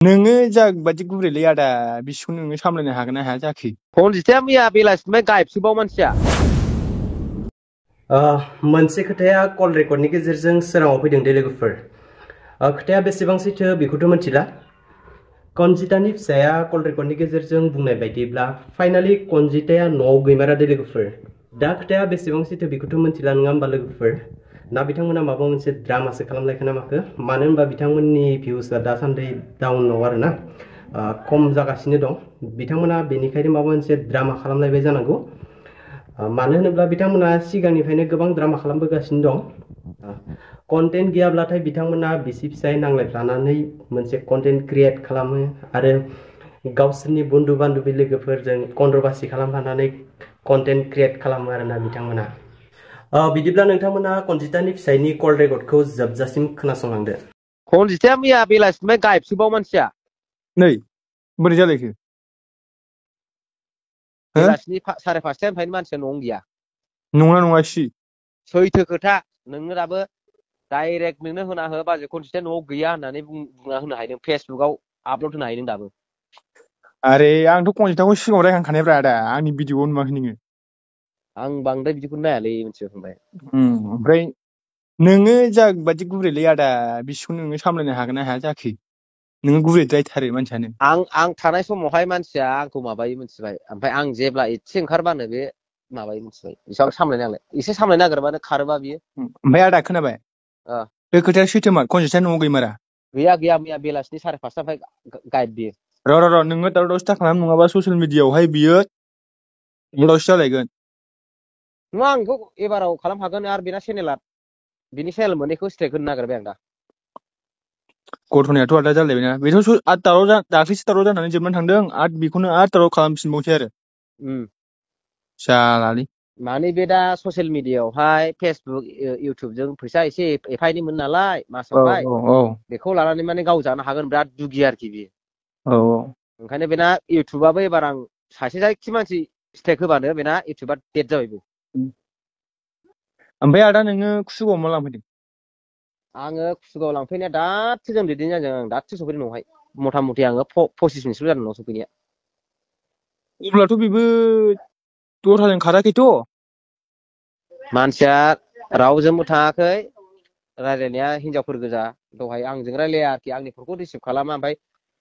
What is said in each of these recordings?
नोङो जाबायदि गुरैलै आदा बिसिखौ नोङो सामलायनो हागोन ना हाया जाखो? खनजिथाया मैया बेलासिनिफ्राय गायफिनबाव मानसिया। मोनसे खोथाया कल रेकर्डनि गेजेरजों सोराङाव फैदों दे लोगोफोर। खोथाया बेसेबां सैथो बेखौथ' मिथिला। कनजितानि फिसाया कल रेकर्डनि गेजेरजों बुंनाय बायदिब्ला फाइनालि कनजिताया न'आव गैमारा दे लोगोफोर। दा खोथाया बेसेबां सैथो बेखौथ' मिथिला नङा होमबा लोगोफोर। ना बिथांमोना माबा मोनसे ड्रामासो खालामलायखो ना माखो, मानो होनबा बिथांमोननि भिउसआ दासान्दि डाउनाव आरोना खम जागासिनो दं। बिथांमोना बेनिखायनो माबा मोनसे ड्रामा खालामलायबाय जानांगौ। मानो होनोब्ला बिथांमोना सिगांनिफ्रायनो गोबां ड्रामा खालामबोगासिनो दं। कन्टेन्ट गैयाब्लाथाय बिथांमोना बिसि फिसाय नांलायफ्लानानै मोनसे कन्टेन्ट क्रिएट खालामो आरो गावसोरनि बन्धु बान्धबी लोगोफोरजों कन्ट्रभार्सि खालामफानानै कन्टेन्ट क्रिएट खालामो आरोना बिथांमोना। बिदिब्ला नोंथांमोना कनजितानि फिसायनि कल रेकर्डखौ जोबजासिम खोनासंलांदो। खनजिथाया मैया बेलासिनिफ्राय गायफिनबाव मानसिया। नै बोरै जालायखो? बेलासिनि 5:30टानिफ्रायनो मानसिया न'आवनो गैया। नङा नङा सि सैथो खोथा। नोंनो दाबो डाइरेक्ट नोंनो होना हो बाजै खनजिताया न'आव गैया होननानै बुंना होनो हायो। फेसबुकाव आपल'ड होनो हायो नों दाबो। आरे आंथ' कनजिताखौ सिगाङाव रायखांखानायब्रा आदा, आंनि भिडिअ'आव नुवाखै नोङो? आं बांद्राय बिदिखौ नायालै मिथिबाय फंबाय। ओमफ्राय नोङो जाबायदि गुरैलै आदा बिसिखौ नोङो सामलायनो हागोन ना हाया जाखो? नोङो गुरैद्रायथारो मानसियानो। आं थानाय समावहाय मानसिया आंखौ माबायो मिथिबाय, ओमफ्राय आं जेब्ला एसे ओंखारबानो बे माबायो मिथिबाय। बेसेबां सामलायनो नांलाय, एसे सामलायनो नागिरबानो खारोबा बियो। ओमफ्राय आदा खोनाबाय? बे खोथाया सैथोमार कनजिताया न'आव गैमारा? गैया मैया बेलासिनि 5:30टानिफ्राय गायब बियो। र' नोङो दावराव दावसि खालाम, नङाबा ससियेल मिडियाआवहाय बियो दावराव जालायगोन। नङा आं बेखौ एबाराव खालामखागोन आरो बेना चेनेला, बिनि चेनेल मोननैखौ स्ट्राइक होनो नागिरबाय आं दा। गथ'नायाथ' आदा जालायबायना, बेथ' दाख्लैसो दावराव जानानै जोबनानै थांदों आरो बेखौनो आरो दावराव खालामफिनबावसै आरो। जालालै। माने बे दा ससियेल मिडियाआवहाय फेसबुक इउटुबजों फैसा एसे एफा एनै मोनो नालाय मासावहाय, बेखौ लानानै माने गाव जानो हागोन बिराद दुगि आरोखि बियो। ओंखायनो बेना इउटुबाबो एबार आं सासे जायखि मानसि स्ट्राइक होबानो बेना इउटुबा डेट जाबायबो। ओमफ्राय आदा नोङो कुसुगावआव मा लांफैदों? आङो कुसुगाव लांफैनाया दासो जों दैदेन जादों, आं दासो सफैदों न'आवहाय। मथा मथि आङो 25 मिनिटसो जादों न'आव सफैनाया। अब्लाथ' बेबो दस्राजों खाराखैथ'? मानसिया रावजोंबो थाङाखै, रायलायनाया हिनजावफोर गोजा। दहाय आंजों रायलाया आरोखि, आंनि फनखौ रिसिभ खालामा, ओमफ्राय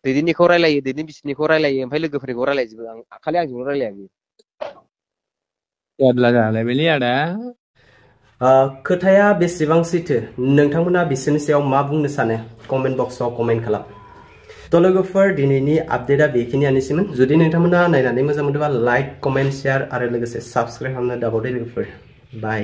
दैदेननिखौ रायलायो, दैदेन बिसिनिखौ रायलायो, ओमफ्राय लोगोफोरनिखौ रायलायजोबो। आं खालि आंजोंल' रायलाया बियो। जारला जालायबायलै आदा। खोथाया बेसेबां सैथो नोंथांमोना बिसोरनि सायाव मा बुंनो सानो कमेन्ट बक्सआव कमेन्ट खालाम। थ' लोगोफोर दिनैनि आपडेटआ बेखिनियानोसैमोन। जुदि नोंथांमोना नायनानै मोजां मोनदोंबा लाइक, कमेन्ट, शेयार आरो लोगोसे साबस्क्राइब खालामनो दाबावदो लोगोफोर। बाय।